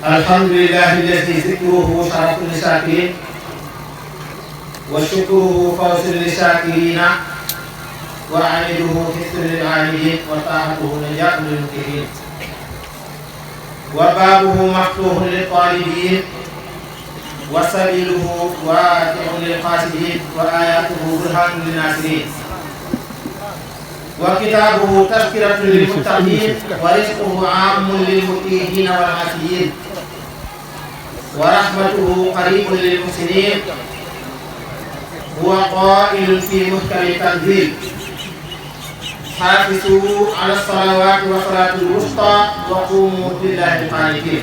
الحمد لله الذي ذكره شرف للشاكرين وشكره فوز للشاكرين وعمله حسن للعاملين وطاعته نجاة للمكرين وبابه مفتوح للطالبين وسبيله واسع للقاصدين وآياته برهان للناصرين وكتابه تذكرة للمتقين ورزقه عام للمتقين والعاسيين ورحمته قريب للمحسنين هو قائل في محكم التنزيل حافظوا على الصلوات والصلاة الوسطى وقوموا لله قانتين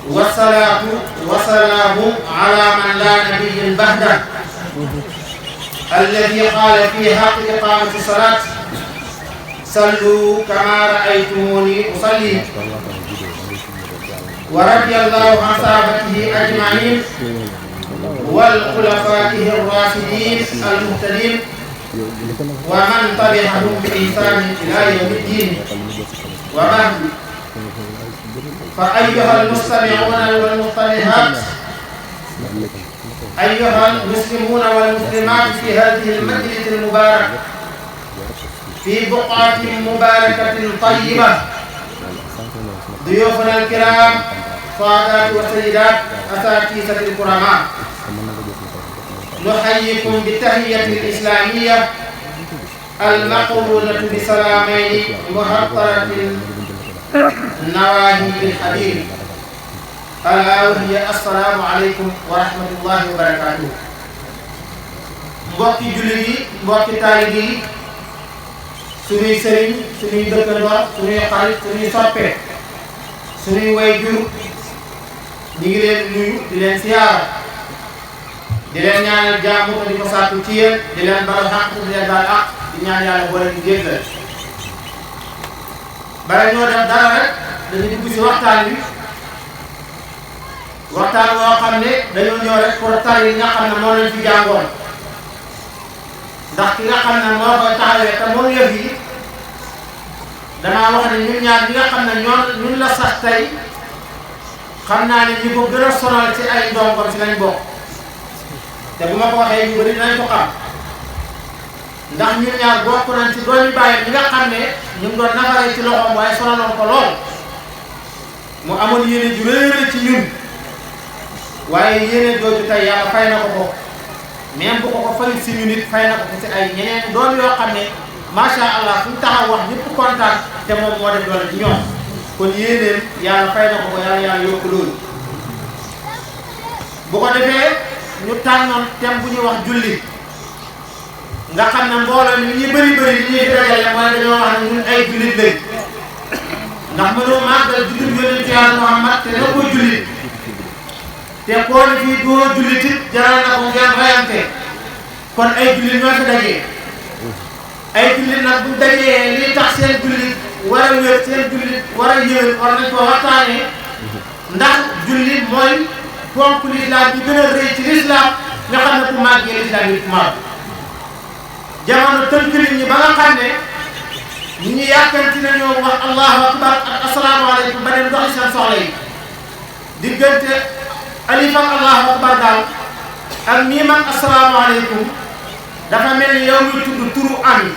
والصلاة والسلام على من لا نبي بعده الذي قال في حق إقامة الصلاة صلوا كما رأيتموني أصلي ورضي الله عن صحابته أجمعين والخلفائه الراشدين المهتدين ومن تبعهم بإحسان إلى يوم الدين وبعد فأيها المستمعون والمستمعات أيها المسلمون والمسلمات في هذه المجلس المبارك في بقعة مباركة طيبة ضيوفنا الكرام سادات وسيدات أساتذة الكرماء نحييكم بالتحية الإسلامية المقرونة بسلامين محطرة النواهي بالحبيب ألا وهي السلام عليكم ورحمة الله وبركاته mbokki jullit yi mbokki taalibe yi suñuy sëriñ suñuy dëkkandoo suñuy xarit suñuy soppe suñuy waajur ñu ngi leen nuyu di leen siyaara di leen ñaanal jàmm te di ko sàkku ci yéen di leen baal xaq di leen baal àq di ñaan yàlla boole ñu jéggal bala ñoo def dara rek dañu dugg ci waxtaan wi waxtaan woo xam ne dañoo ñëw rek pour tari nga xam ne moo leen fi jàngoon ndax ki nga xam ne moo koy taxawee te moom yëf yi damaa wax ne ñun ñaar ñi nga xam ne ñun la sax tey xam naa ne ñi ko gën a sonal ci ay ndongoom ci lañ bokk te bu ma ko waxee ñu bëri dinañ ko xam ndax ñun ñaar bokk nañ ci doomi bàyyam ñi nga xam ne ñu ngi doon nafaree ci loxoom waaye sonaloon ko lool mu amoon yéene ju réere ci ñun waaye yéene jooju tey yàlla fay na ko ko même bu ko ko fayul si ñu nit fay na ko ko si ay ñeneen doom yoo xam ne macha allah fu ñu taxaw wax ñëpp kontaan te moom moo def doole ci ñoom kon yéeneen yàlla fay na ko ko yàlla yokk loolu bu ko defee ñu tànnoon thème bu ñuy wax julli nga xam ne mbooloo mi ñu bëri li ñuy dajale mooy dañoo wax ne ñun ay jullit lañ ndax mënoo màggal juddub yonent Yàlla Muhammad te na ko jullit te koo ni fii doo jullit it jaral na ko ngeen rayante kon ay jullit ñoo fi dajee ay jullit nag bu dajee li tax seen jullit war a wér seen jullit war a yéwén war nañ koo waxtaanee ndax jullit mooy ponk lislaam bi gën a rëy ci lislaam nga xam ne ku màggee lislaam yi ku màgg jamono tënk nit ñi ba nga xam ne nit ñi yàkkanti nañoo wax allahu akbar ak asalaamaaleykum ba dem doxi seen soxla yi diggante alif ak allahu akbar daal ak miim ak asalaamaaleykum dafa mel ni yow muy tudd turu ami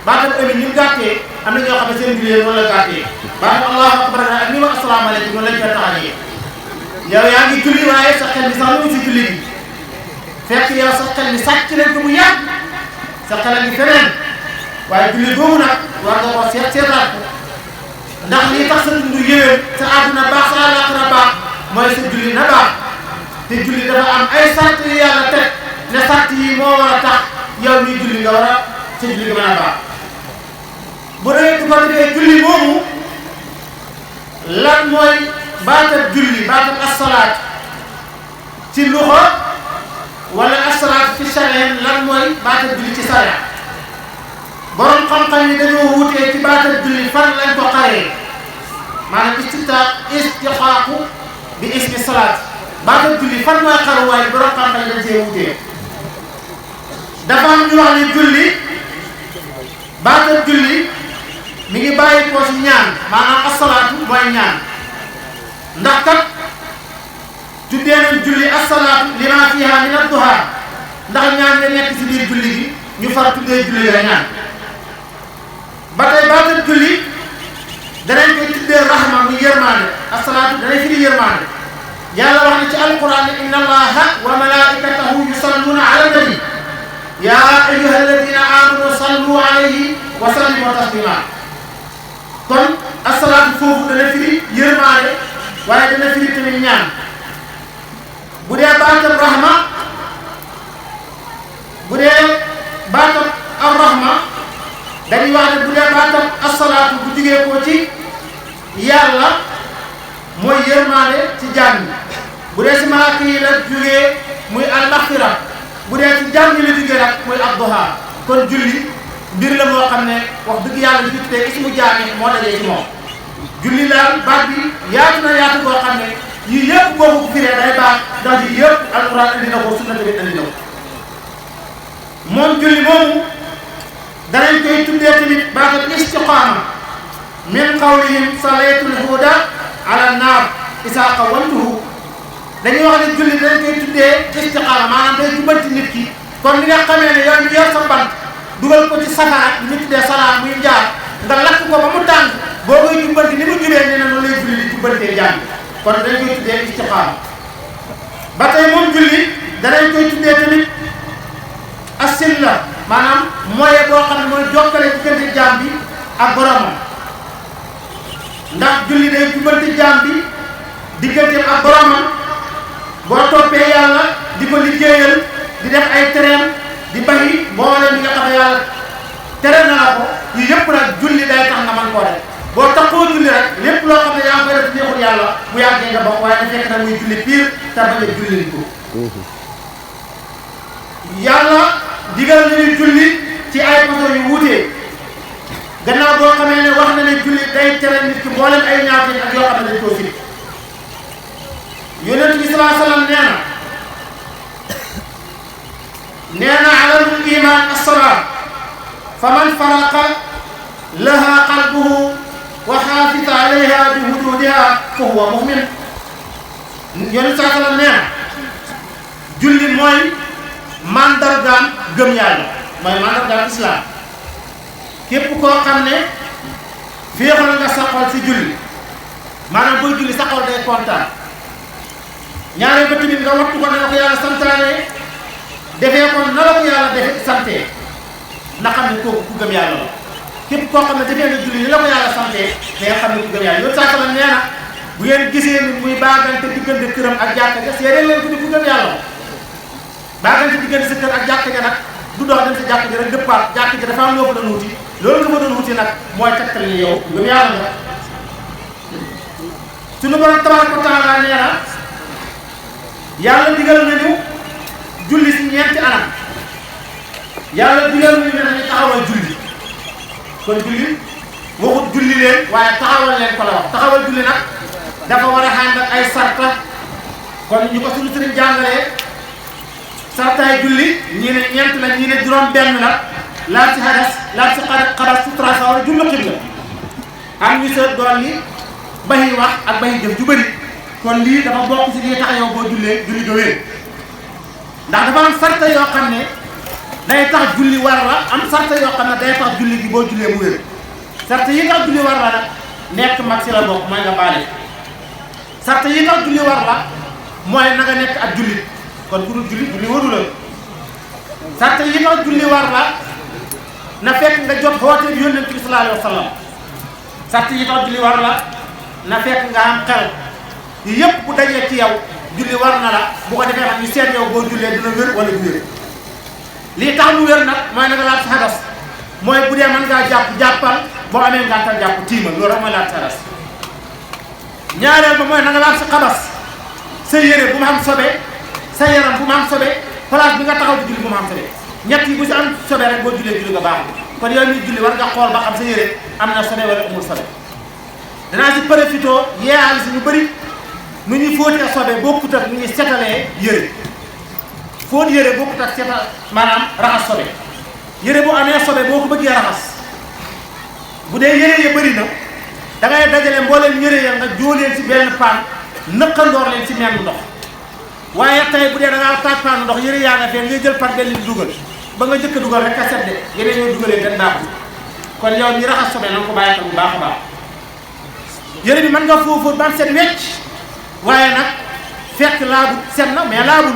baatam ami ni mu gàttee am na ñoo xam ne seen julli noonu la gàttee baatam allahu akbar daal ak miim ak asalaamaaleykum noonu lañ koy taxawee yow yaa ngi julli waaye sa xel bi sax lu mu si julli bi fekk yow sa xel bi sàcc nañ ko bu yàgg sa xel a ngi feneen waaye julli boobu nag war nga ko seetaat ko ndax lii tax sa dund yéwén sa àdduna baax sa àllaaxira baax mooy sa julli na baax te julli dafa am ay sart yu yàlla teg ne sart yi moo war a tax yow ñuy julli nga war a sa julli nga mën a baax bu dee du ko defee julli boobu lan mooy baatab julli baatab asalaat ci luxa wala asalaat fi sharia lan mooy baatab julli ci sharia borom xam-xam yi dañoo wutee ci baatab julli fan lañ ko xaree maanaam istixaaqu bi ismi salaat baatab julli fan mooy xaruwaay borom xam-xam yi dañ see wutee dafa am ñu wax ne julli baatab julli mi ngi bàyyi ko ci ñaan maanaam asalaatu mooy ñaan ndax kat tuddee nañ julli asalaatu lima fiha min ad-duha ndax ñaan nga nekk ci biir julli gi ñu far tuddee julli la ñaan ba tey baatal julli danañ koy tuddee rahma muy yërmaande asalaatu danay firi yërmaande yàlla wax na ci alquran ne inna allaha wa malaikatahu yusalluna ala nabi ya ayyuha alladina amanu sallu alayhi wa sallimu taslima kon asalaatu foofu dana firi yërmaande waaye dana firi tamit ñaan bu dee baatam rahma bu dee baatam ar-rahma dañuy wax ne bu dee baatam asalaatu bu jugee ko ci yàlla mooy yërmaande ci jaam yi bu dee si malaaka yi la jugee muy al-maghfira bu dee ci jaam yi la jugee nag muy ad-duha kon julli mbir la moo xam ne wax dëgg yàlla li ñu tuddee ismu jaami moo dajee ci moom julli daal baat bi yaatu na yaatu boo xam ne yii yëpp boobu ko firee day baax ndax yii yëpp alquran indi na ko sunna tamit indi na ko moom julli moomu danañ koy tuddee tamit baatal istiqaama min qawlihim salaytul huda ala naar isaa qawamtuhu dañuy wax ne julli danañ koy tuddee istiqaama maanaam day jubanti nit ki kon li nga xamee ne yow mi yor sa bant dugal ko ci safara li ñu tuddee salaam muy njaar nga lakk ko ba mu tàng boo koy jubbanti ni mu jubee nee na noonu lay julli di jubbantee jàng kon dañ koy tuddee istiqaama ba tey moom julli danañ koy tuddee tamit asilla maanaam moyen boo xam ne mooy jokkale diggante jaam bi ak boromam ndax julli day jubbanti jaam bi digganteem ak boromam boo toppee yàlla di ko liggéeyal di def ay tereem di bayi mboolem bi nga xam ne yàlla tere na la ko yu yëpp nag julli day tax nga mën koo def boo taxoo julli rek lépp loo xam ne yaa ngi koy def neexul yàlla bu yàggee nga bokk waaye na fekk na muy julli piir te bañ a julli ko yàlla digal nañu julli ci ay façon yu wuutee gannaaw boo xamee ne wax na ne julli day tere nit ki mboolem ay ñaawte ak yoo xam ne dañ koo firi yonent bi sallallahu alayhi wa sallam nee na alamul iman as-salaat faman faraqa laha qalbuhu wa xaafita alayha bi hududiha fa huwa mu'min yonent sallallahu alayhi wa sallam nee na julli mooy mandargaam gëm yàlla mooy mandargaam islam képp koo xam ne féexal nga sa xol si julli maanaam booy julli sa xol day kontaan ñaareel ba tamit nga wattu ko ne ko yàlla santaane defee ko na la ko yàlla defe sante na xam ne kooku ku gëm yàlla la képp koo xam ne defee nga julli ni la ko yàlla sante da nga xam ne ku gëm yàlla yoonu saa sallam nee na bu ngeen gisee ni muy baagante diggante këram ak jàkka ja seedeel leen ko ni ku gëm yàlla la baagante diggante sa kër ak jàkka ja nag du dox dem sa jàkka ja rek dëppaat jàkka ja dafa am loo fa doon wuti loolu nga fa doon wuti nag mooy tegtal ni yow ku gëm yàlla nga suñu borom tabaaraka wa taala nee na yàlla digal nañu julli si ñeenti anam yàlla digal nañu ne nañu taxawal julli kon julli waxut julli leen waaye taxawal leen ko la wax taxawal julli nag dafa war a ànd ak ay sarta kon ñu ko suñu sëriñ jàngalee sartaay julli ñii ne ñeent la ñii ne juróom benn la laal ci hadas laal ci xadas sutura sa war a jumla xibla am ñu seet doon li bayi wax ak bayi jëf ju bëri kon lii dafa bokk si lii tax yow boo jullee julli do wér ndax dafa am sarta yoo xam ne day tax julli war la am sarta yoo xam ne day tax julli gi boo jullee mu wér sarta yi tax julli war la nag nekk mag si la bokk mooy nga baale sarta yi tax julli war la mooy na nga nekk ak jullit kon ku dul julli waru la sarta yi tax julli war la na fekk nga jot xoote bi yónnent bi sallallahu alayhi wa sallam sarta yi tax julli war la na fekk nga am xel yi yëpp bu dajee ci yow julli war na la bu ko defee xam ñu seet yow boo jullee dina wér wala du wér lii tax mu wér nag mooy na nga laal si hadas mooy bu dee mën ngaa jàpp jàppal boo amee ngantal jàpp tiimal loolu rek mooy laal si hadas ñaareel ba mooy na nga laal si xabas sa yére bu mu am sobe sa yaram bu mu am sobe place bi nga taxaw di julli bu mu am sobe ñett yi bu si am sobe rek boo jullee julli nga baaxul kon yow mi julli war nga xool ba xam sa yére am na sobe wala amul sobe danaa si profité yeexal si ñu bëri nu ñuy fóotee sobe bokkut ak nu ñuy setalee yére fóot yére bokkut ak setal maanaam raxas sobe yére bu amee sobe boo ko bëggee raxas bu dee yére ya bëri na da ngay dajale mbooleem yére ya nga jóoleen ci benn paan nëkkandoor leen ci menn ndox waaye tey bu dee da ngaa taaj paanu ndox yére yaa nga fee ngay jël pat benn li dugal ba nga jëkk dugal rek a set de yeneen yoo dugalee benn baaxul kon yow ñi raxas sobe na nga ko bàyyi xel bu baax a baax yére bi mën nga foofu ba set wecc waaye nag fekk laabul set na mais laabul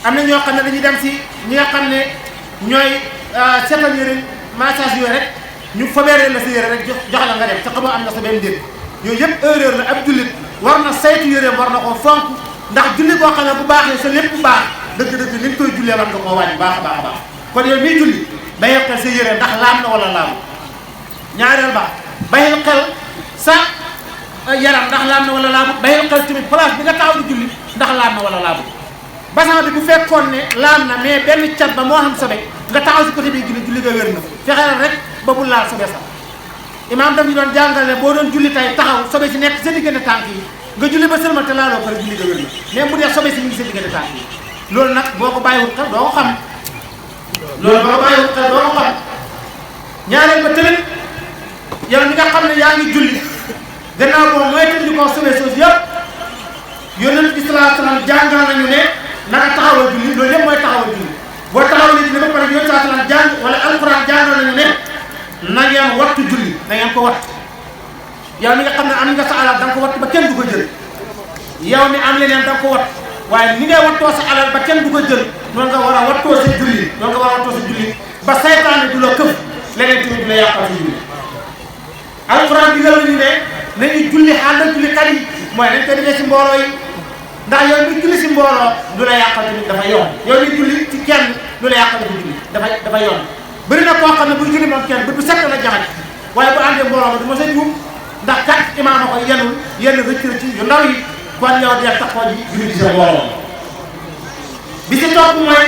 am na ñoo xam ne dañuy dem si ñi nga xam ne ñooy setal yére massage yooyu rek ñu fobeeree la sa yére rek jox la nga dem te xamoo am na sa benn déet yooyu yëpp erreur la ab jullit war na saytu yéreem war na ko fonk ndax julli koo xam ne bu baaxee sa lépp bu baax dëgg-dëgg li nga koy jullee war nga koo wàññi baax a baax a baax kon yow miy julli bàyyil xel sa yére ndax laam na wala laamu ñaareel ba bàyyil xel sa yaram ndax laam na wala laamu bàyyil xel tamit place bi nga taxaw di julli ndax laam na wala laamu basan bi bu fekkoon ne laam na mais benn cat ba moo xam sobe nga taxaw si côté bi julli nga wér na fexeel rek ba bul laal sobe sax imaam daf ñu doon jàngal ne boo doon julli tay taxaw sobe si nekk sa diggante tànk yi nga julli ba sëlmal te laaloo pare julli nga wér na même bu dee sobe si ñu ngi sa diggante tànk yi loolu nag boo ko bàyyiwul xel doo ko xam loolu boo ko bàyyiwul xel doo ko xam ñaareel ba tamit yow mi nga xam ne yaa ngi julli gannaaw boobu mooy tëj ñu ko sobe soos yëpp yonent bi sallallahu alayhi wa sallam jàngal nañu ne naka taxawal julli loolu yëpp mooy taxawal julli boo taxawal julli ba pare yonent sallallahu alayhi wa sallam jàng wala alquran jàngal nañu ne na ngeen wattu julli na ngeen ko wattu yow mi nga xam ne am nga sa alal da nga ko wattu ba kenn du ko jël yow mi am leneen da nga ko wattu waaye ni ngay wattoo sa alal ba kenn du ko jël noonu nga war a wattoo sa julli noonu nga war a wattoo sa julli ba saytaane du la këf leneen tamit du la yàqal sa julli alquran digal nañu ne nañu julli àndal julli kat yi mooy nañ ko defee si mbooloo yi ndax yow mi julli si mbooloo du la yàqal tamit dafa yoon yow mi julli ci kenn du la yàqal dafa julli dafa yoon bëri na koo xam ne buy julli moom kenn bu set la jaxaj waaye bu àndee mbooloo ma du ma sa juum ndax kat imaam a ko yenn rëcc yu ndaw yi kon yow dee taxoo ji julli sa mbooloo bi si topp mooy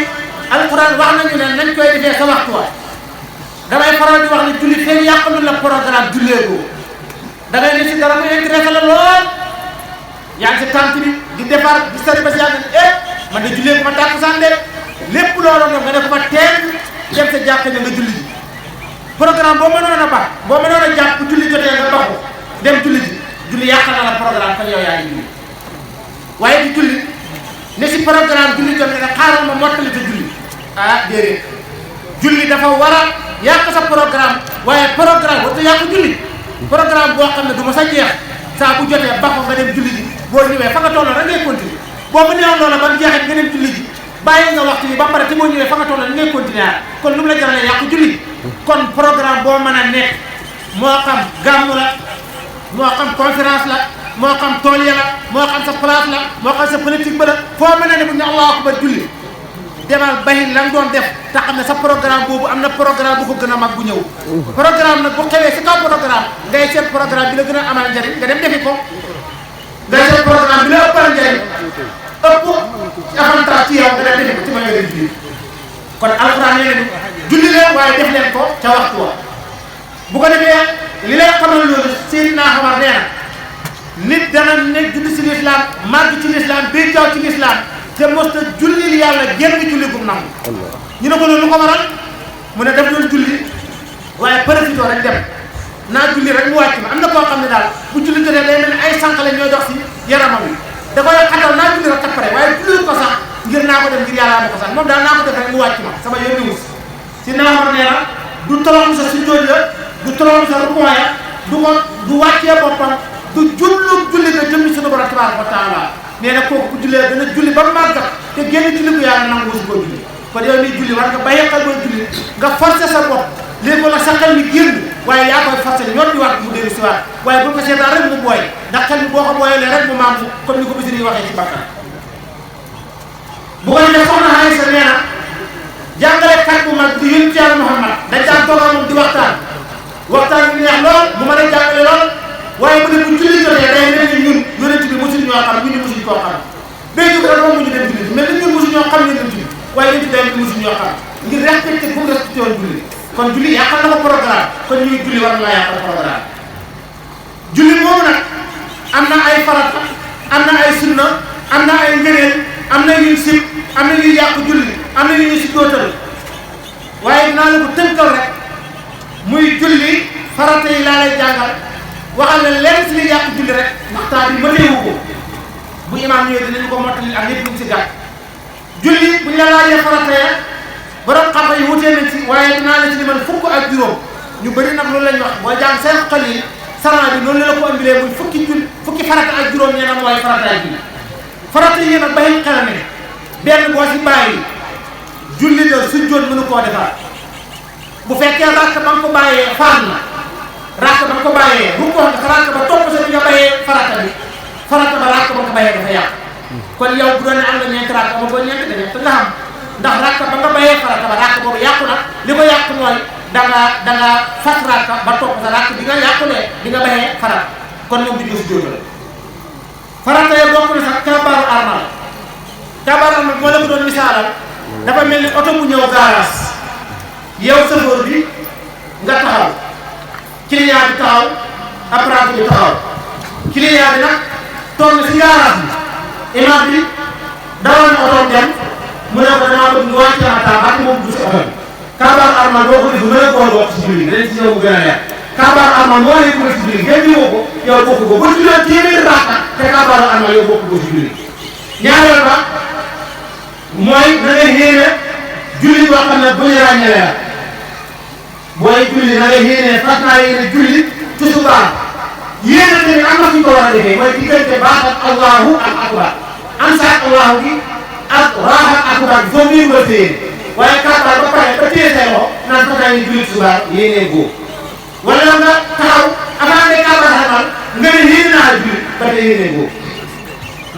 alquran wax nañu ne nañ koy defee sa waxtu wa damay faral di wax ne julli feen yàqalul la programme julleegoo da ngay ne si dara mu intéressé la lool yaa ngi si tànt bi di defar di sari ba si yàgg man de jullee ko ma tàkkusaan de lépp loolu nga ne ko ma teel dem sa jàkka nga julli ji programme boo mënoon a baax boo mënoon a jàpp bu julli jotee nga doxu dem julli ji julli yàq na la programme kon yow yaa ngi julli waaye di julli ne si programme julli jot nga xaaral ma mottali te julli ah déedéet julli dafa war a yàq sa programme waaye programme warut a yàq julli programme boo xam ne du ma sa jeex saa bu jotee ba ko nga dem julli ji boo ñëwee fa nga toll rek ngay continuer boo mu neewoon loola ba mu jeexee nga dem julli ji bàyyi nga waxtu bi ba pare te boo ñëwee fa nga toll ngay continuer kon lu mu la jaralee yàq julli kon programme boo mën a nekk moo xam gàmmu la moo xam conférence la moo xam tool ya la moo xam sa place la moo xam sa politique ba la foo mën a ne bu ñu allahu akbar julli demal bayin la nga doon def te xam ne sa programme boobu am na programme bu ko gën a mag bu ñëw programme nag bu xewee si kaw programme ngay seet programme bi la gën a amal njariñ nga dem defi ko ngay seet programme bi la ëppal njariñ ëpp avantage ci yow nga dem defi ko ci ma nga dem julli kon alxuraan nee nañu julli leen waaye def leen ko ca waxtu wa bu ko defee li lay xamal loolu Seydina Omar nee na nit dana nekk judd si lislaam màgg ci lislaam biir jaww ci lislaam te mosta jullil yàlla génn julli gum nangu ñu ne ko loolu lu ko waral mu ne def doon julli waaye profité rek dem naa julli rek mu wàcc ma am na koo xam ne daal bu julli jotee day mel ni ay sànqale ñooy dox si yaramam yi da koy xatal naa julli rek kat pare waaye julli ko sax ngir naa ko def ngir yàlla ma ko sax moom daal naa ko def rek mu wàcc ma sama yoon ni wus si naamar nee na du toroxlu sa sujjóot ya du toroxlu sa rukuu ya du wàccee boppam du julli nga jëm suñu borom tabaaraka wa taala nee na kooku bu jullee dana julli ba màggat te génn julli bu yàlla nangu wus koo julli kon yow miy julli war nga bàyyi xel booy julli nga forcer sa bopp léegi la sa xel mi génn waaye yaa koy forcer ñoom di waat mu dellu si waat waaye bu ko seetaan rek mu booy ndax xel mi boo ko booyalee rek mu maam comme ni ko bisiri yi waxee ci bakkan bu ko defee soxna Aysa nee na jàngalekat bu mag di yonent Yàlla Muhammad dañ daan toog ak moom di waxtaan bi neex lool mu mën a jàngale lool waaye bu dee bu julli jotee day mel ni ñun yonent bi mosuñ ñoo xam ñun ñu mosuñ koo xam day jóg rek moom mu ñu dem julli mais ñun mosuñ ñoo xam yonent bi waaye yonent bi day mosuñ ñoo xam ngir respecté bu mu respecté woon julli kon julli yàqal na ko programme kon ñuy julli war na laa yàqal programme julli moomu nag am na ay farata am na ay sunna am na ay ngëneel am na yuy sib am na yuy yàq julli am na yuy si dootal waaye dinaa la ko tënkal rek muy julli farata yi laa lay jàngal waxal la lenn si li yàq julli rek ndax temps bi mëneewu ko bu imaam ñëwee dinañ ko mottali ak lépp lu si gàtt julli buñ la laajee farata ya borom xam-xam yi wutee nañ ci waaye dinaa la ci limal fukk ak juróom ñu bëri nag loolu lañ wax booy jàng seen xel yi sarana bi noonu la ko ambilee muy fukki farata ak juróom ñee nag mooy farata ak julli farata yi nag bàyyi xel ne benn boo si bàyyi julli la sujjóot mënu koo defar bu fekkee rakk ba nga ko bàyyee faat na rakk ba nga ko bàyyee bu ko wax rakk ba topp sa bi nga bàyyee farata ba rakk ba nga ko bàyyee dafa yàq kon yow bu doon ne am na ñeenti rakk ba ko ñeenti da ñett nga xam ndax rakk ba nga bàyyee farata ba rakk boobu yàqu na li ko yàq mooy da nga fat rakk ba topp sa rakk bi nga yàqulee bi nga bàyyee farata kon moom di si jóotal farata ya bokk na sax kabaaru armal moo la ko doon misaalal dafa mel ni oto bu ñëw garage yow chauffeur bi nga taxaw client bi taxaw apprenti bi taxaw client bi nag toog na si garage bi imam bi dawal na oto dem mu ne ko damaa bëgg nga wàcc na temps ak moom du si oto bi kabaar armal boo ko def mën a koo bokk si julli dañ si ñëw bu gën a leer kabaar armal moo lay ko si julli génn woo ko yow bokk ko ba jullee téeméeri rakka te kabaar armal yow bokk ko si julli ñaareel ba mooy na nga yéene julli boo xam ne bu ñu ràññale la booy julli na nga yéene fas naa yéene julli tisbaar yéene tamit am na fi ñu ko war a defee mooy diggante baax ak allahu ak akbar am sa ak allahu gi ak raax ak akbar bi foofu nii nga téye waaye kabaar ba pare ba téye say loxo naan fas naa yéene julli tisbaar yéene góor wala nga taxaw avant nga kabaar xamal nga ne yéene naa julli ba tey yéene góor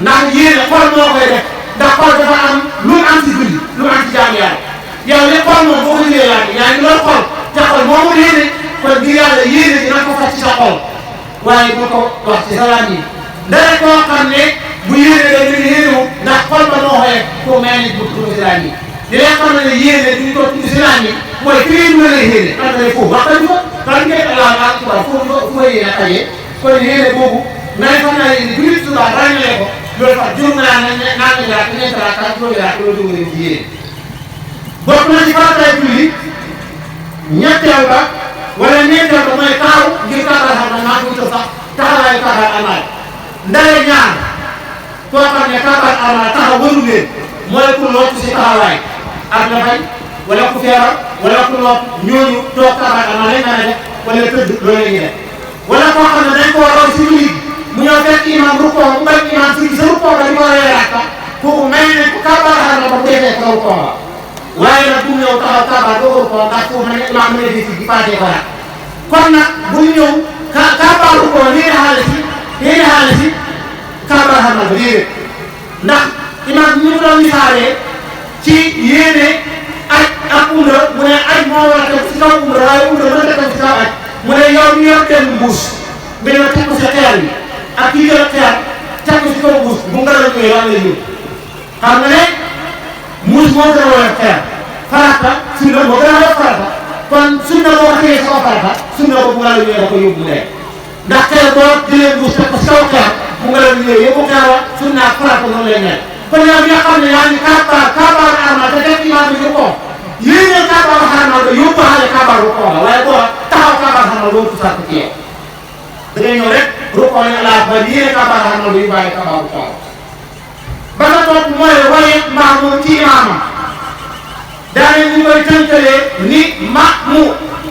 ndax yéene xol moo koy def ndax xol dafa am lu mu am si julli lu mu am si jaamu yàlla yow li xol moom boo ko jëlee yaa ngi loolu xol te xol moomu yéene kon ngir yàlla yéene dina ko fas ci sa xol waaye boo ko wax ci sa làmmiñ dara koo xam ne bu yéene da nga yéene wu ndax xol ba moo xoolee pour may nit bu tudd si làmmiñ di leen xam ne yéene duñ ko tudd si làmmiñ mooy fi ngeen mën a yéene xam nga ne foofu wax dëgg fa kan ngeen allahu akbar fu ma yéene xajee kon yéene boobu nay xam naa yéene bu nit subaa ràññale ko loolu sax juróom naa naan la te ñeent la ak juróomi la loolu dugg nañ ci yéene bokk na ci farataay julli ñetteel ba wala ñeenteel ba mooy taxaw ngir kabaar xam ne maa ngi wutal sax taxawaayu kabaar armal ndaye ñaar koo xam ne kabaar armal taxaw waru leen mooy ku lott si taxawaay ak la fay wala ku feebar wala ku lott ñooñu toog kabaar armal lañ mën a def wala tëdd loolu la ñuy def wala koo xam ne dañ ko waroon si julli mu ñëw fekk imam rukkoo mu bañ imam si sa rukkoo ba di ko reeraat ka kooku may nañ ko kabaar armal ba mu defee sa rukkoo ba waaye nag bu ñëw taxaw kabaar doo ko ndax foofu nag imaam mu ne di si paatee ko nag kon nag bu ñëw kabaaru ko lii xaale si kabaar xam na ba déedéet ndax imaam ñu mu doon misaalee ci yéene ak umra mu ne aj moo war a teg si kaw umra waaye umra mën a teg si kaw aj mu ne yow ñu yor benn mbuus bi nga teg ko si xeer bi ak kii jël xeer teg ko si kaw mbuus bu nga la ñëwee lan lay ñëw xam nga ne muus moo gën a woyof xeer farata sunna moo gën a woyof farata kon sunna boo ko tegee sa kaw farata sunna boobu nga la ñëwee da ko yóbbu mu nekk ndax xeer boo jëlee muus teg ko si kaw xeer bu nga la ñëwee yóbbu xeer wa sunna ak farata noonu lay mel kon yow bi nga xam ne yaa ngi kabaar armal te def imaam bi ko yéene kabaar armal ba yóbbaale kabaar bu koo waaye boo taxaw kabaar armal doo ko sàkk ci yow da ngay ñëw rek rukkoo ne Allah ba yéene kabaar armal ba yóbbaale kabaar bu koo ba nga topp mooy waye maamu ci imaamam daane ñu koy tënkalee ni maamu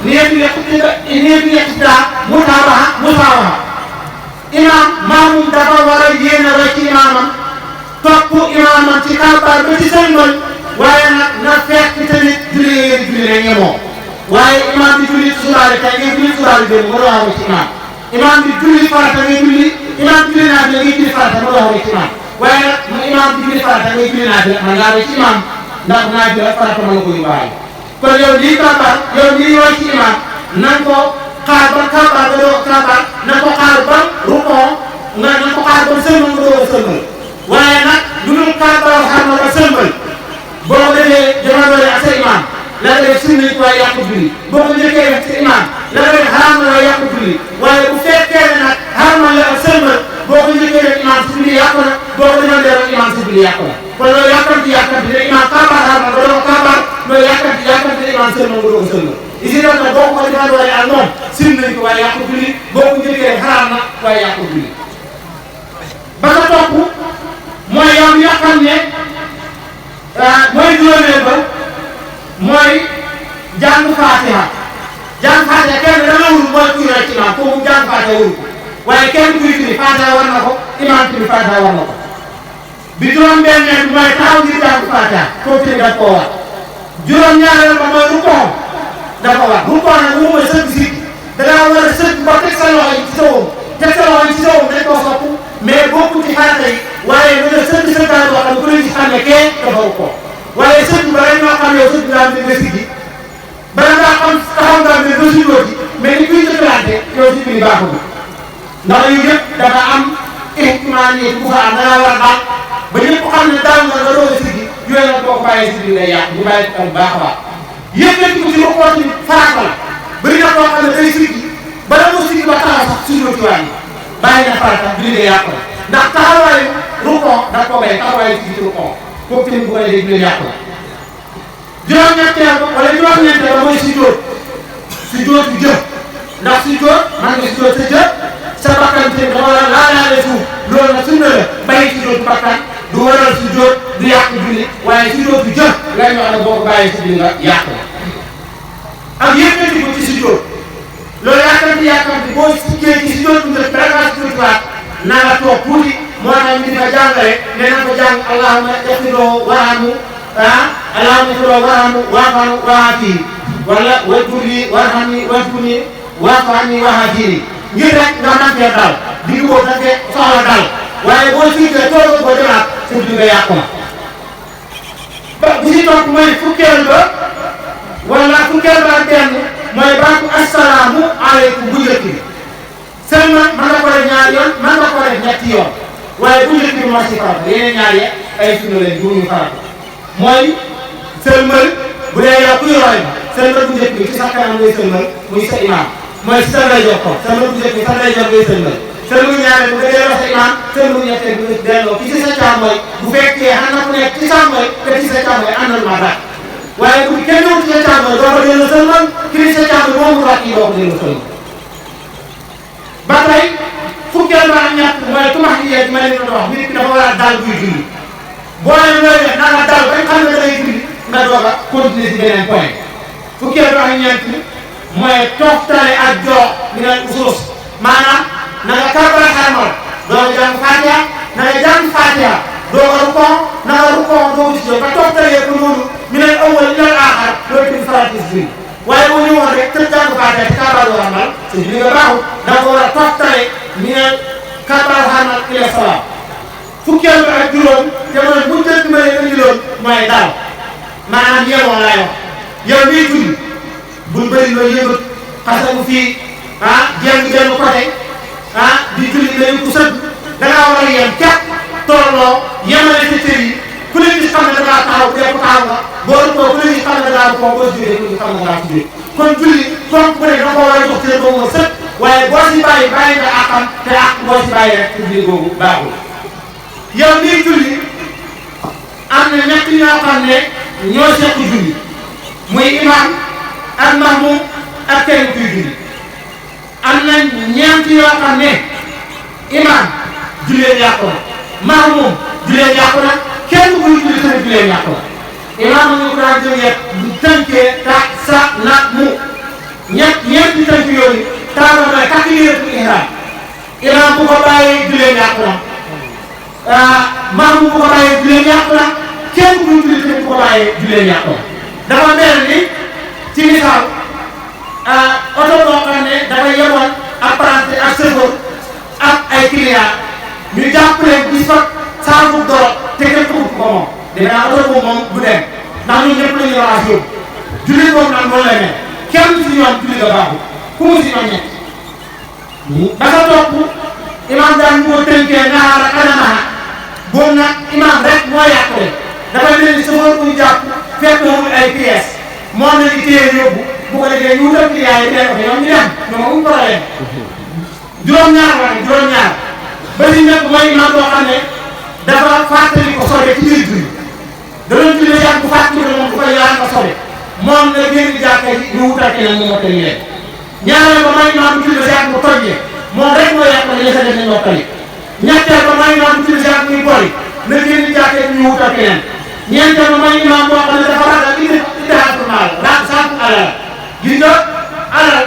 neefi iqtidaa musaawaha imaam maamum dafa war a yéene rek ci imaamam topp imaamam ci kabaar ba ci sëlmal waaye nag na fekk tamit julli la ñemoo waaye imaam bi julli subaale tey ngay julli subaale démb nga doxal ci imaam imaam bi julli farata ngay julli imaam julli naa ngay julli farata nga doxal ci imaam waaye nag mu imaam bi julli farata ngay julli naa man ngaa ci imaam ndax naa jël farata mën na ko yóbbaale kon yow lii kabaar yow lii yow ci imaam nan ko xaar ba kabaar ba doo kabaar nan ko xaar ba rukoo nan ko xaar ba sëlmal nga doo sëlmal waaye nag lu dul kabaar xam na ba sëlmal boo ko defee jamono ak sa imaam la nga def sunna it waaye yàqu julli boo ko njëkkee def sa imaam la nga def xaraam la waaye yàqu julli waaye bu fekkee ne nag xaraam la ak sëlmal boo ko njëkkee def imaam si julli yàqu na boo ko demal def imaam si julli yàqu na kon loolu yàkkamti ne imaam kabaar xaraam na ba doo ko kabaar loolu yàkkamti ne imaam sëlmal nga doo ko sëlmal li si doon nag boo ko defandoo ak moom sim nañ ko waaye yàqu julli boo ko njëkkee xaraam na waaye yàqu julli ba nga topp mooy yow nga xam ne mooy juróomeel ba mooy jàng Faatiha kenn dana wul mooy kuy rek imaam kooku jàng Faatiha wul ko waaye kenn kuy firi Faatiha war na ko imaam firi Faatiha war na ko bi juróom-benneel bi mooy taxaw ngir jàng Faatiha kooku tamit daf koo war juróom-ñaareel ba mooy rukkoo dafa war rukkoo nag moom mooy sëgg si dangaa war a sëgg ba teg sa loxo yi ci sa woom teg sa loxo yi ci sa woom dañ koo sopp mais bokkul ci farata yi waaye da nga sëgg sëggaat boo xam ne ku leen ci xam ne kee dafa rukkoo waaye sëgg ba rek ñoo xam yow sëgg ngaa ne nga siggi bala ngaa xam taxaw ngaa ne ba sigoo ci mais ni kuy jëkkalante yow si biir baaxul ndax yu yëpp dafa am ihtimaal yi bu fa am da ngaa war a daal ba ñëpp xam ne daal nga doog a siggi yooyu nag boo ko bàyyee si biir lay yàq ñu bàyyi ko baax a baax yëpp nañ ko ci rukkoo ci farata la bëri na koo xam ne day siggi bala moo siggi ba taxaw sax suñu ci wàññi bàyyi na farata bi liggéey yàqu la ndax taxawaayu rukkoo da ko bay taxawaayu ci rukkoo kooku tamit bu ko defee bi yàqu la juróom-ñetteel ba wala juróom-ñeenteel ba mooy sujjóot bi jëm ndax sujjóot man nga sujjóot sa jëm sa bakkan tamit dafa war a laalaale suuf loolu nag sunna la bàyyi sujjóot bakkan du waral sujjóot du yàq julli waaye sujjóot bi jëm lay wax ne boo ko bàyyee si biir nga yàq la ak yëkkati ko ci sujjóot loolu yàkkamti boo siggee ci sujjóot bi nga préparé sujjóot waat na nga toog tuuti moo tax ñu di fa jàngale nee na ko jàng allahumma yaxfiroo warhamu allahumma yaxfiroo warhamu waafanu waafii wala wajburni warhamni wajburni waafani waafini ngir rek nga mën cee dal digg boobu da nga soxla dal waaye boo siggee toog ko demaat sa julli nga yàqu la ba bu si topp mooy fukkeel ba wala fukkeel ba ak benn mooy baatu assalaamu aleykum bu njëkk bi seulement mën nga ko def ñaari yoon mën nga ko def ñetti yoon waaye bu njëkk bi moo si farata yeneen ñaari ay sunna leen bu ñu farata mooy sëlmal bu dee yow kuy roy ba sëlmal bu njëkk bi ci sa kanam ngay sëlmal muy sa imaam mooy si sa ndeyjoor ko sëlmal bu njëkk bi sa ndeyjoor ngay sëlmal sëlmal ñaareel bu nga delloo sa imaam sëlmal ñetteel bu nga delloo ki ci sa càmmooñ bu fekkee xam na ku nekk ci càmmooñ te ci sa càmmooñ àndal ma daal waaye bu kenn ñëw ci sa càmmooñ doo ko delloo sëlmal ki ci sa càmmooñ moom mu ràcc yi doo ko delloo sëlmal ba tey fukkeel ba ak ñett mooy tumax yi yeeg ma leen doon wax nit ki dafa war a dal buy julli boo leen looy def na nga dal ba nga xam ne da ngay julli nga doog a continuer si beneen point fukkeel ba ak ñeent mooy toftale ak jox mi ne usus maanaam na nga kàbbal xarmal doo nga jàng Fatiha na nga jàng Fatiha doo nga rukkoo na nga rukkoo doo nga si ba toftalee ko noonu mi ne awwal ilal aaxar loolu tamit faratis bi waaye boo ñëwoon rek tëj jàng Fatiha ci kàbbal xarmal sa julli nga baaxul da nga war a toftale mi ne kàbbal xarmal ila salaam fukkeel ba ak juróom te mooy bu njëkk ma leen indiloon mooy daal maanaam yemoo laay wax yow miy julli bul bëri loo yëngat xasagu fii jéem côté di julli dañu ko sëgg da ngaa war a yem képp tolloo yemale sa cër yi ku leen gis xam ne da ngaa taxaw dee ko taxaw nga boo rukkoo ku leen gis xam ne da ngaa ko boo jullee ku leen xam ne da ngaa ko jullee kon julli comme bu ne da ko war a jox cër boobu nga sëgg waaye boo si bàyyi nga àqam te àq boo si bàyyi rek julli boobu baaxul yow mii julli am na ñett ñoo xam ne ñoo seq julli muy imam ak mahmum ak kenn kuy julli am na ñeent yoo xam ne imam julleen yàqu na mahmum julleen yàqu na kenn kuy julli tamit julleen yàqu na imam ñu ko daan jógee tënkee ta sa na mu ñeenti tënk yooyu taama mooy takbiratul ihram imam bu ko bàyyee julleen yàqu na maamu bu ko bàyyee julleen yàqu na kenn ku julli tamit bu ko bàyyee julleen yàqu na dafa mel ni ci misaal oto boo xam ne dafa yemoon apprenti ak chauffeur ak ay client ñu jàpp leen gis fa saabu dorog te kenn ko moom defe naa oto boobu moom du dem ndax ñun ñëpp lañu war a yóbbu julli boobu nag noonu lay mel kenn si ñoom julli nga baaxul ku mu si ñoom ñett ba nga topp imam daan moo tënkee naxaar ak anamaha boobu nag imam rek moo yàqule dafay mel ni chauffeur bu ñu jàpp fekk moomul ay pièces moom la ñu téye yóbbu bu ko defee ñu wutal client yi teel ko ñoom ñu dem ñoom amuñ problème juróom-ñaar ba si nekk mooy imam boo xam ne dafa fàttali ko sobe ci biir julli da doon julli yàgg bu fàttali ko moom bu koy yàlla nga sobe moom la génn jàkka ji ñu wutal keneen mu mottali leen ñaareel ba mooy imaam bu julli si ak mu tojjee moom rek moo yàqale li sa def nañ mottali ñetteel ba mooy imaam bu julli si ak muy bori na génn jàkka ji ñu wutal keneen ñeenteel ba mooy imaam boo xam ne dafa ragal idaatul maal raag sànq alal gis nga alal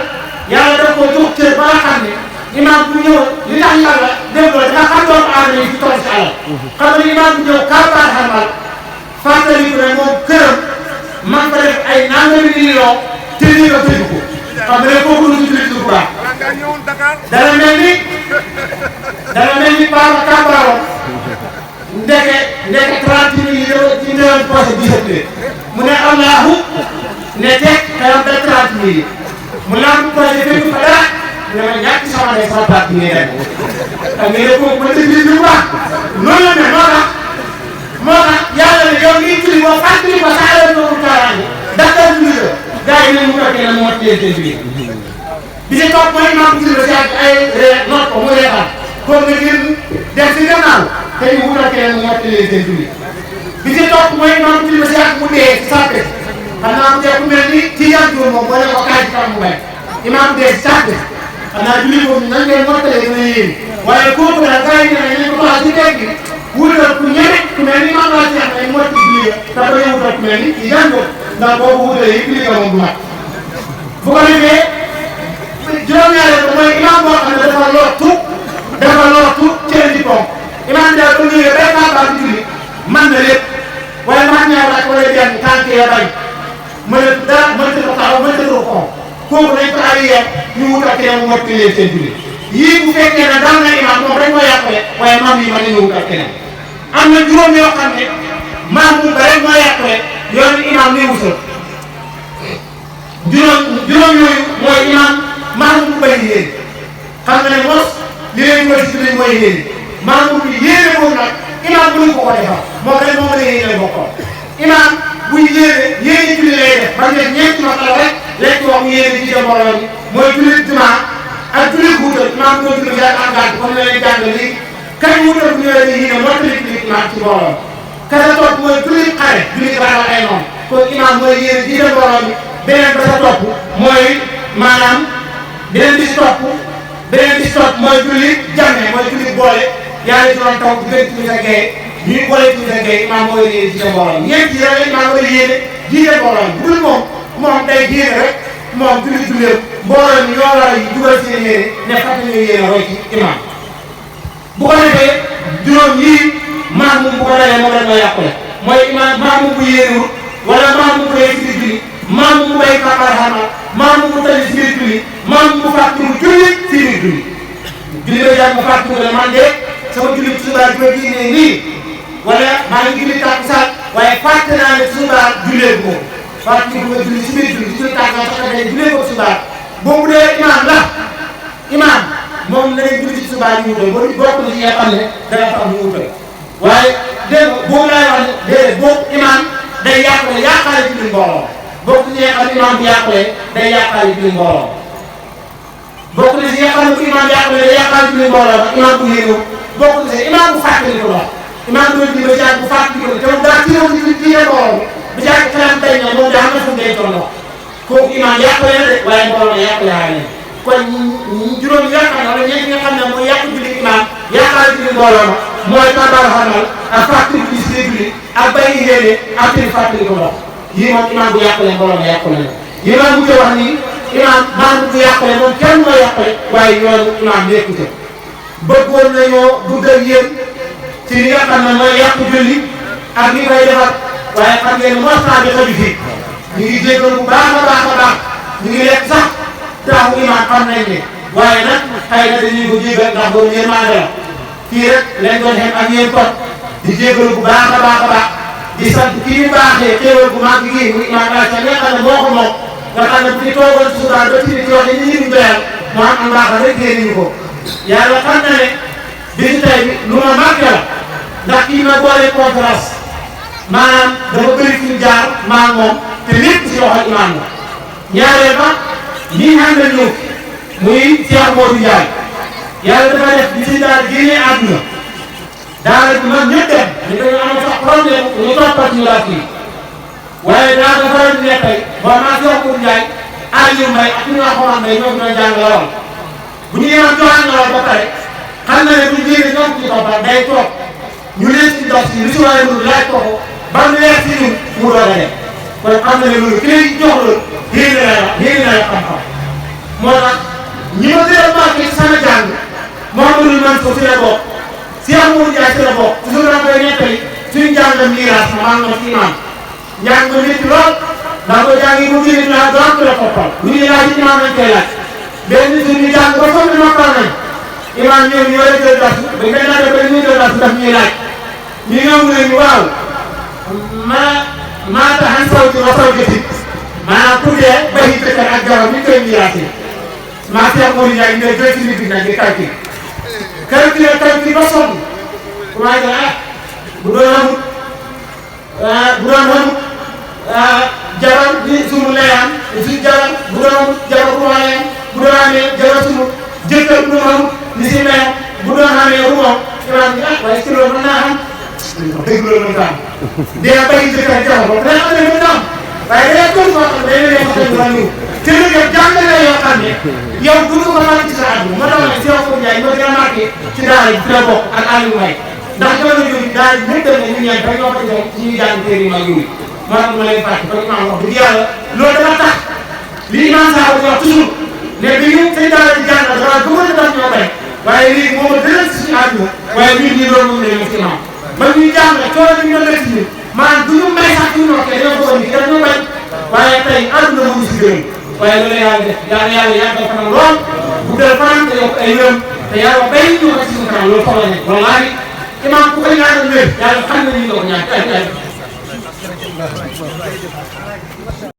yàlla daf ko jox cër ba nga xam ne imaam bu ñëw li tax yàlla dégg nga dafa xam doomu aadama yi ci toll si alal xam nga imaam bu ñëw kàmbaar xamal fàttali ko ne moom këram man fa def ay nangami million te lii nga tëj ko xam nga ne kooku lu ñu tuddee bu baax dana mel ni Paa ba kàmbaaroon ndeke 30 000 yi ci ndewam poche 17 mu ne Allahu ne teg xayam da 30 000 yi mu lamb poche fekk fa dara ne ma ñàkk sama ne sama parti ngay dem xam nga ne kooku ma tëj bu baax noonu la mel moo tax yàlla ne yow mii julli boo fàttali ko sa alal boobu kaaraange dakkal julli la gars yi nañ mu toog ne mu mot leen seen julli bi ci topp mooy imaam bu julli ba si ay noot ko mu reetaan comme nga génn dem si gannaaw te ñu wutal keneen mu mot leen seen julli bi ci topp mooy imaam bu julli ba si ak mu dee si sàppe xam naa mu dee ku mel ni ci yan jour moom boo ne ko kaay ci kanam mu bay imaam bu dee si sàppe xam naa julli boobu nañ leen mottalee dina yéen waaye kooku nag gars yi ne nañ ko toog ci teg gi wutal ku ñeme ku mel ni maam laa ci wax ne moo ci julli te ba ñu wutal ku mel ni ci yan jour ndax boobu wutalee yi julli moom du mat bu ko defee juróom-ñaareel ba mooy imaam boo xam ne dafa lottu cere di pomp imaam daal ba ñëwee bay kàmbaar di julli man na lépp waaye man ñaar laaj wala benn tànk ya bañ mën a dara mënta ko taxaw mënta ko xom kooku dañ ko arrière ñu wutal keneen mu motti leen seen julli yii bu fekkee ne dal na imaam moom rek moo yàqule waaye maam yi mën nañu wutal keneen am na juróom yoo xam ne maam mu ba rek moo yàqule yoonu imaam ni wutal juróom yooyu mooy imaam maanaam bu bëri yéen xam nga ne mos li leen koy si biir mooy yéen maanaam bu yéene boobu nag imaam mënuñ ko defar moom rek moo mën a yéene bokkoon imaam buy yéene julli lay def ba ñu def ñeenti masala rek lekk wax mu yéene jiite mbooloo mi mooy julli jumaa ak julli wuutal imaam bu doon julli bi ak gàtt comme la leen jàng léegi kañ wuutal bu ñëwee nii ne mottali julli imaam ci mbooloo kasa topp mooy julli xare julli ragal ay noonu kon imaam mooy yéene jiite mbooloo mi beneen ba sa topp mooy maanaam beneen bi si topp mooy julli jàmme mooy julli boole yàlla doon taw bu gën ci sa gay ñuy boole ci sa gay imaam mooy yéene jiite mbooloo ñeent yi rek imaam mooy yéene jiite mbooloo bu dul moom day yéene rek moom julli mbooloo mi ñoo war a dugal seen yéene ne fàtte ñu yéene roy ci imaam bu ko defee juróom yii maam bu ko dalee moom rek mooy yàqule mooy imaam maam bu yéenewul wala maam bu yee ci julli maam mu bay kàmbaar xamal maam mu tali si biir julli maam mu fàttali julli si biir julli ba jàng mu fàttali ne man de sama julli subaar bi ma génnee nii wala maa ngi julli takkusaan waaye fàtte naa ne subaar jullee ko fàttali ko nga julli si biir julli takkusaan sax dañ jullee ko subaar boobu dee imaam moom na leen julli ci subaar yi wutal ba bokk na ci nga xam ne dana tax ñu wutal waaye dégg nga boobu laay wax ne déedéet boobu imaam day yàqale julli mbooloo bokk na ci nga xam ne imaam bu yàqulee day yàqaale julli mbooloo bokk na ci nga xam ne bu imaam yàqulee day yàqaale julli mbooloo ba imaam bu yéegoo bokk na ci imaam bu fàttali ko wax imaam bu julli ba jaar bu fàttali ko te moom daa ci ñëw ci mbooloo bu jaar xelam tey ñoom moom daa am na fu mu day toll wax kooku imaam yàqule na de waaye mbooloo ma yàqule xaale ne kon juróom yi nga xam ne wala ñeent nga xam ne mooy yàq julli imaam yàqaale julli mbooloo ma mooy kàmbaar xamal ak fàttali ko ci julli ak bàyyi yéene ak tëri fàttali ko wax yii moom imaam bu yàqule mbooloo ma yàqule na imaam bu wax ni imaam maam bu yàqule moom kenn moo yàqule waaye yoonu imaam nekkute bëggoon nañoo dugg ak yéen ci li nga xam ne mooy yàq julli ak li koy defar waaye xam ngeen ne mostaa bi xaju fii ñu ngi jéggal bu baax a baax ñu ngi lekk sax taaxu imaam xam nañ ne waaye nag xëy na dañuy ko jéggal ndax boobu yërmande la fii rek lañ doon xem ak yéen kon di jéggal bu baax a baax di sant kii ñu baaxee xéewal bu mag gi muy imaam Mbaye nga xam ne moo ko moom nga xam ne bu ñu toogoon suudaan ba ci nit yoo xam ne ñu doyal mu am mbaaxal rek génn ñu ko yàlla xam na ne bisu tey bi lu ma marqué la ndax kii ma boole conférence maanaam dafa bëri fi ñu jaar maa moom te lépp si loxo imaam la ñaareel ba ñi xam ne ñëw muy Thiaw Modou Ndiaye yàlla dafa def bi si daal génnee àdduna daanaka man ñëpp dem ñu dañu amoon sax problème ñu toppal ñu laaj kii waaye naa ko faral di nekk tey ba maa si wax pour Ndiaye Aliou Mbaye ak ñu waxoon Mbaye ñoo doon jàng lool bu ñu yemoon joxaan lool ba pare xam na ne bu ñu génnee ñoom ci toppal day toog ñu leen ci dox si li si waaye mënul laaj ko ko ba mu leer si ñun mu doog a dem kon xam na ne loolu ki lay jox loolu yéen na la xam-xam moo tax ñi ma gën a marqué ci sama jàng Mouhamadou Mansour si la bokk Cheikh Mourou Ndiaye si la bokk toujours dama koy nettali suñu njàngam miraas ma maa ngi ma ci imaam njàng ma métti lool ndax ko jàngi bu génne ñu naan doon la toppal lu ñuy laaj ci imaam lañ koy laaj benn suñu jàng ba foog ne mokkal nañ imaam ñëw ñu war a jël das ba ngay laaj ba ñu jël das daf ñuy laaj ñu ñëw mu ne ñu waaw maa taxan saw ji wa saw jëti maanaam tuddee bayi jëkkër ak jabar ñu koy miraasee maa Cheikh Mourou Ndiaye ne deux ci nit nag di calcul ba sonn commencé bu doon amut jabar di sumu layam si jabar bu doon amut jabar bu layam bu doon amee jabar sumu jëkkër bu doon amut ni si layam bu doon amee rumoom imaam bi waaye si loolu mën naa am dëgg loolu mën naa am dina bàyyi jëkkër jabar boobu dana am ne mën naa am waaye day toll koo xam ne day leen wax dëgg te lu def jàngale yoo xam ne yow du ko mën ci sa àdduna ma tax ne Cheikh Mourou Ndiaye ma gën a marqué ci daara ji fi la bokk ak Aliou Mbaye ndax jamono jooju daara ji ñëpp dem ne ñu ñeent rek ñoo ko jox ci ñuy jàng téere yi mag yooyu moo tax ma lay fàtte kon imaam wax dëgg yàlla loolu dama tax li imaam Sakho di wax toujours ne bi ñu seen daara ji jàng dafa gëmoon a tax ñoo bay waaye léegi moom a gënal si suñu àdduna waaye ñun ñii loolu moom la ñu ci imaam ba ñuy jàng coono bi ñu doon def ci ñun maanaam du ñu may sax ñu nokkee dañoo ko indi dañoo bañ waaye tey àdduna mu ngi si gërëm waaye loolu yàlla def yàlla yàggal fanam lool bu dee fanam te yokk ay yërëm te yàlla bay ñu ko ci suñu kanam loolu soxla nañ wallaahi imaam ku ko ñaanal wér yàlla xam na ñu ko ñaan